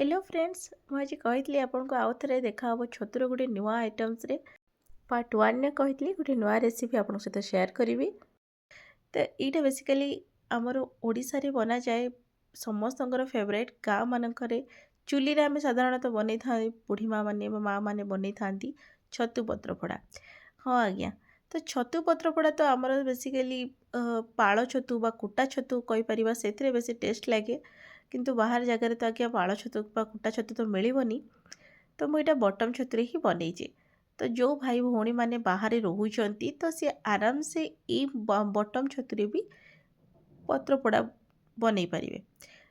Hello friends, ମୁଁ ଆଜି କହିଥିଲି ଆପଣଙ୍କୁ ଆଉ ଥରେ ଦେଖାହେବ ଛତୁର ଗୋଟେ ନୂଆ ଆଇଟମ୍ସରେ। ପାର୍ଟ ୱାନ୍ରେ କହିଥିଲି ଗୋଟେ ନୂଆ ରେସିପି ଆପଣଙ୍କ ସହିତ ସେୟାର କରିବି। ତ ଏଇଟା ବେସିକାଲି ଆମର ଓଡ଼ିଶାରେ ବନାଯାଏ, ସମସ୍ତଙ୍କର ଫେଭରାଇଟ୍। ଗାଁ ମାନଙ୍କରେ ଚୁଲିରେ ଆମେ ସାଧାରଣତଃ ବନେଇଥାନ୍ତି, ବୁଢ଼ୀ ମା' ମାନେ ବା ମା' ମାନେ ବନେଇଥାନ୍ତି ଛତୁ ପତ୍ରପୋଡ଼ା। ହଁ ଆଜ୍ଞା, ତ ଛତୁ ପତ୍ରପୋଡ଼ା ତ ଆମର ବେସିକାଲି ପାଳ ଛତୁ ବା କୁଟା ଛତୁ କହିପାରିବା, ସେଥିରେ ବେଶୀ ଟେଷ୍ଟ ଲାଗେ। କିନ୍ତୁ ବାହାର ଜାଗାରେ ତ ଆଜ୍ଞା ପାଳ ଛତୁ ବା କୁଟା ଛତୁ ତ ମିଳିବନି, ତ ମୁଁ ଏଇଟା ବଟମ୍ ଛତୁରେ ହିଁ ବନେଇଛି। ତ ଯେଉଁ ଭାଇ ଭଉଣୀମାନେ ବାହାରେ ରହୁଛନ୍ତି, ତ ସିଏ ଆରାମସେ ଏଇ ବଟମ୍ ଛତୁରେ ବି ପତ୍ରପୋଡ଼ା ବନେଇ ପାରିବେ।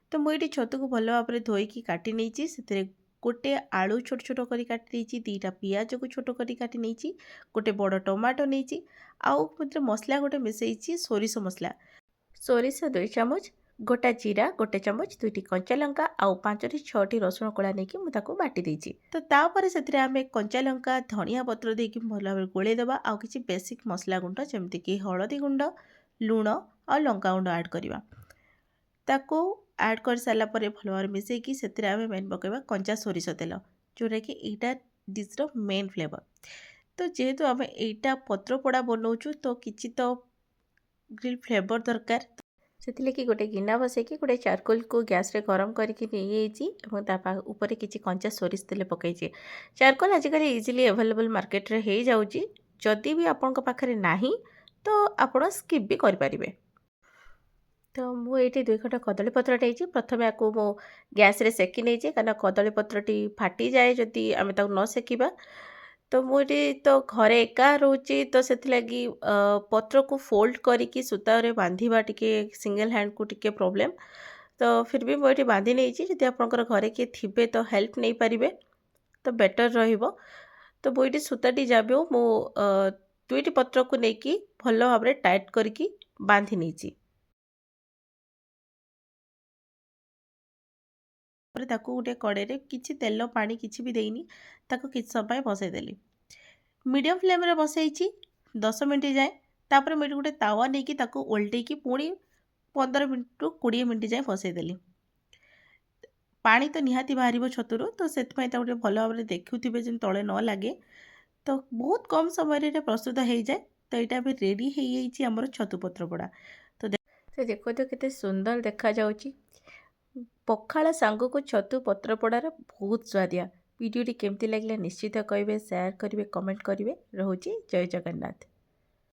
ତ ମୁଁ ଏଇଠି ଛତୁକୁ ଭଲ ଭାବରେ ଧୋଇକି କାଟି ନେଇଛି। ସେଥିରେ ଗୋଟେ ଆଳୁ ଛୋଟ ଛୋଟ କରି କାଟି ଦେଇଛି, 2ଟା ପିଆଜକୁ ଛୋଟ କରି କାଟି ନେଇଛି, ଗୋଟେ ବଡ଼ ଟମାଟୋ ନେଇଛି, ଆଉ ସେଥିରେ ମସଲା ଗୋଟେ ମିଶାଇଛି, ସୋରିଷ ମସଲା। ସୋରିଷ 2 ଚାମଚ, ଗୋଟା ଜିରା 1 ଚାମଚ, 2ଟି କଞ୍ଚା ଲଙ୍କା ଆଉ 5ଟି 6ଟି ରସୁଣ କୋଳା ନେଇକି ମୁଁ ତାକୁ ବାଟି ଦେଇଛି। ତ ତାପରେ ସେଥିରେ ଆମେ କଞ୍ଚା ଲଙ୍କା, ଧନିଆ ପତ୍ର ଦେଇକି ଭଲ ଭାବରେ ଗୋଳେଇ ଦେବା, ଆଉ କିଛି ବେସିକ୍ ମସଲା ଗୁଣ୍ଡ ଯେମିତିକି ହଳଦୀ ଗୁଣ୍ଡ, ଲୁଣ ଆଉ ଲଙ୍କା ଗୁଣ୍ଡ ଆଡ଼୍ କରିବା। ତାକୁ ଆଡ଼୍ କରିସାରିଲା ପରେ ଭଲ ଭାବରେ ମିଶାଇକି ସେଥିରେ ଆମେ ମେନ୍ ପକାଇବା କଞ୍ଚା ସୋରିଷ ତେଲ, ଯେଉଁଟାକି ଏଇଟା ଡିଶ୍ର ମେନ୍ ଫ୍ଲେଭର୍। ତ ଯେହେତୁ ଆମେ ଏଇଟା ପତ୍ରପୋଡ଼ା ବନାଉଛୁ, ତ କିଛି ତ ଗ୍ରିଲ୍ ଫ୍ଲେଭର୍ ଦରକାର। ସେଥିଲାଗି ଗୋଟେ ଗିନା ବସେଇକି ଗୋଟେ ଚାରକୋଲକୁ ଗ୍ୟାସ୍ରେ ଗରମ କରିକି ନେଇଯାଇଛି ଏବଂ ତା ଉପରେ କିଛି କଞ୍ଚା ସୋରିଷ ତେଲ ପକାଇଛି। ଚାରକୋଲ ଆଜିକାଲି ଇଜିଲି ଆଭେଲେବଲ୍ ମାର୍କେଟରେ ହେଇଯାଉଛି। ଯଦି ବି ଆପଣଙ୍କ ପାଖରେ ନାହିଁ, ତ ଆପଣ ସ୍କିପ୍ ବି କରିପାରିବେ। ତ ମୁଁ ଏଇଠି 2 ଖଣ୍ଡ କଦଳୀ ପତ୍ର ନେଇଛି। ପ୍ରଥମେ ଆକୁ ମୁଁ ଗ୍ୟାସ୍ରେ ସେକି ନେଇଛି, କାରଣ କଦଳୀ ପତ୍ରଟି ଫାଟିଯାଏ ଯଦି ଆମେ ତାକୁ ନ ସେକିବା। ତ ମୁଁ ଏଠି ତ ଘରେ ଏକା ରହୁଛି, ତ ସେଥିଲାଗି ପତ୍ରକୁ ଫୋଲ୍ଡ କରିକି ସୂତାରେ ବାନ୍ଧିବା ଟିକେ ସିଙ୍ଗଲ୍ ହ୍ୟାଣ୍ଡକୁ ଟିକେ ପ୍ରୋବ୍ଲେମ୍। ତ ଫିର୍ ବି ମୁଁ ଏଠି ବାନ୍ଧି ନେଇଛି। ଯଦି ଆପଣଙ୍କର ଘରେ କିଏ ଥିବେ, ତ ହେଲ୍ପ ନେଇପାରିବେ, ତ ବେଟର୍ ରହିବ। ତ ମୁଁ ଏଇଠି ସୂତାଟି ଯାବି ହଉ ମୁଁ 2ଟି ପତ୍ରକୁ ନେଇକି ଭଲ ଭାବରେ ଟାଇଟ୍ କରିକି ବାନ୍ଧି ନେଇଛି। ତାପରେ ତାକୁ ଗୋଟେ କଡ଼େଇରେ କିଛି ତେଲ ପାଣି କିଛି ବି ଦେଇନି, ତାକୁ କିଛି ସମୟ ପାଇଁ ବସେଇଦେଲି। ମିଡ଼ିୟମ୍ ଫ୍ଲେମ୍ରେ ବସେଇଛି 10 ମିନିଟ୍ ଯାଏଁ। ତାପରେ ମୁଁ ଏଠି ଗୋଟେ ତାୱା ନେଇକି ତାକୁ ଓଲଟେଇକି ପୁଣି 15 ମିନିଟ୍ରୁ 20 ମିନିଟ୍ ଯାଏଁ ବସେଇଦେଲି। ପାଣି ତ ନିହାତି ବାହାରିବ ଛତୁରୁ, ତ ସେଥିପାଇଁ ତାକୁ ଟିକେ ଭଲ ଭାବରେ ଦେଖୁଥିବେ ଯେମିତି ତଳେ ନ ଲାଗେ। ତ ବହୁତ କମ୍ ସମୟରେ ଏଇଟା ପ୍ରସ୍ତୁତ ହେଇଯାଏ। ତ ଏଇଟା ଏବେ ରେଡ଼ି ହେଇଯାଇଛି ଆମର ଛତୁ ପତ୍ରପୋଡ଼ା। ତ ଦେଖନ୍ତୁ କେତେ ସୁନ୍ଦର ଦେଖାଯାଉଛି। ପଖାଳ ସାଙ୍ଗକୁ ଛତୁ ପତ୍ରପୋଡ଼ାର ବହୁତ ସୁଆଦିଆ। ଭିଡ଼ିଓଟି କେମିତି ଲାଗିଲା ନିଶ୍ଚିତ କହିବେ, ସେୟାର କରିବେ, କମେଣ୍ଟ କରିବେ। ରହୁଛି, ଜୟ ଜଗନ୍ନାଥ।